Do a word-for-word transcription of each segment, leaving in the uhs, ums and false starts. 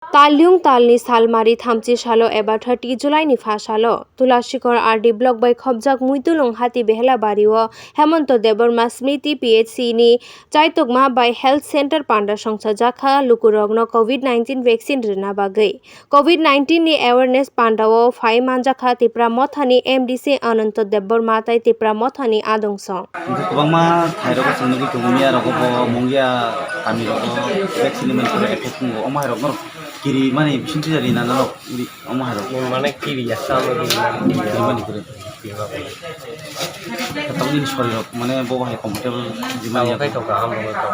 Talyung talni salmari thamchi salo eba thirty July ni pha salo Tulashikor R D block bai khopjak Muitulung hati Behela bario Hemanta Debbarma Smriti P H C ni chaitokma bai health center panda songchajakha lukurokno covid nineteen vaccine rwna bagwi. Covid nineteen ni awareness pandao phai manjakha Tipra Mothani M D C Ananta Debbarma tai Tipra Mothani adong song. Hingke kwbangma thairok chwng nugwi tongo, miyarogo bo Mongia kamirogo vaccine ni manphoro effect wngo, omo hairokno kiri mani bisingtwi jani nanarok ri-, omo hairok. Mane kiri ya, sa mani kiri mani kiri. Tamni sorirok mane bo bahai comfortable di mani. Tamo kai to kaham rok to.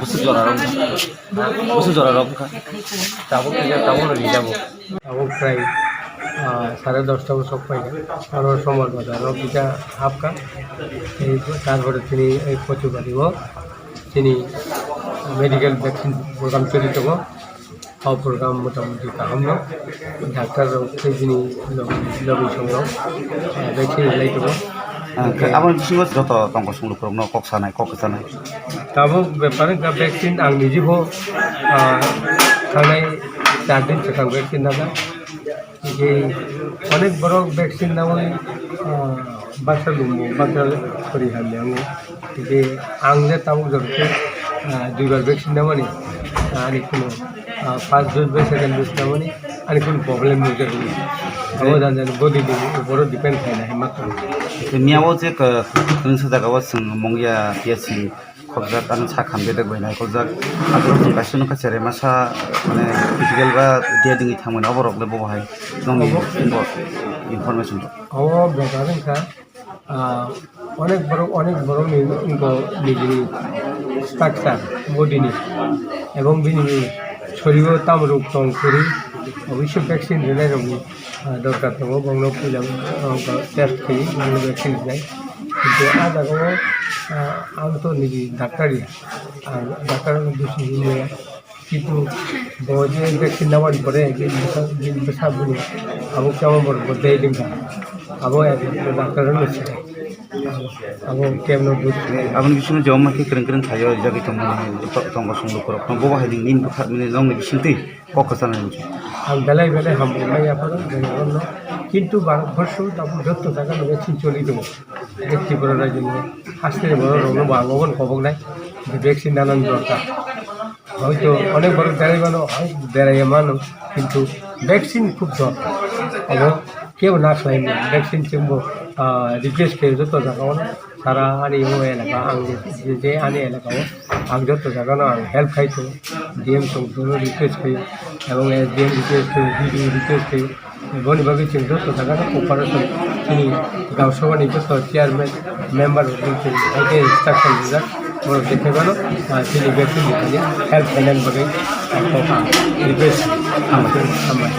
Bwswk jorarok wngkha? Bwswk jorarok wngkha? Tabuk kisa tabuk rok rijabo. Tabuk prai, ah, sare dosta o sok paikha. Aro Somar Bazar o kisa hapkha. Ei tarpore tini ei Kochubari o tini medical vaccine program choli tongo. O program motamuti kaham no. Doctor rok tei bini logi, logi song rok, ah, vaccine rwlai tongo. Ah, khe aboni bisingo joto tongkol song lukurokno kok sanai, kok kwchanai. Tabuk bepar wngkha vaccine ang niji bo, ah, thangnai char din swkang vaccine naga. Tei onek borok vaccine naui, ah, baksa lumo, baksa khori hamya wngo. Tei ang le tabuk jor khe, ah, duibar vaccine namani, ah, ani kheno, ah, first dose bai second dose namani, ani kheno problem nukjak wngo. Abo jan jan body ni upor o depend khaina hai ma tong. Tei miya o je ka, kwrwngsa jaga o chwng Mongia P H C khobjak, ano sak ham bedek bai naikoljak. Aborok chwng kaisa nokha cherai masa, mane, critical ba dia dingwi thangmani, oborok le bo hai nokni information rok. Obo bebak wngkha, ah, onek borok, onek borok ni wngkha nijini structure body ni, ebong bini sorio tamo rok tong kwrwi, obviously vaccine rwnai rokni ah, dorkar tongo, bongno puila, ah, test khaio, bongno vaccine rwnai. Kintu ah jagao, ah, ang to niji doctor ya, ah, doctor no dusi hinwi ya. Kintu bo je vaccine namani pore, bini bwsa, bini bwsa bini abo kemo borok bo dai lingkha. Abo ya doctor no sika. Abo kemo no dusi. Aboni bisingo joma khe kwrwng kwrwng khaio, jagwi tongmani, to-, tongo song lukurok. Bo bahai nini bwkha, nini nokni bisingtwi. Kok kwchangni muchung. Ang belai belai hambai manya phano, belai phano. Kintu Bharat borsho tabuk jotto jaga no vaccine choli tongo. Tei Tripura rajyo ni haste ni borok rok no bo ang obo no kobok nai. Je vaccine nanani dorkar. Hoito onek borok berai mano, hai berai mano, kintu vaccine khub dorkar. Obo kebo na khlai mano. Vaccine chwngbo, ah, request khe jotto jaga o no. Sara ani o elaka, ang je, je, je ani elaka o, ang joto jaga no ang help khai tongo, D M song joto request khai, ebong S D M request khai, B D O request khai, boni bagwi chwng joto jaga no cooperation chini Gaon Sabha ni joto chairman, member rok chwng hai khe instruction rijak, borok je khe mano, ah, chini vaccine ni thani help khainani bagwi, ah, kok ang request, hambai, hambai.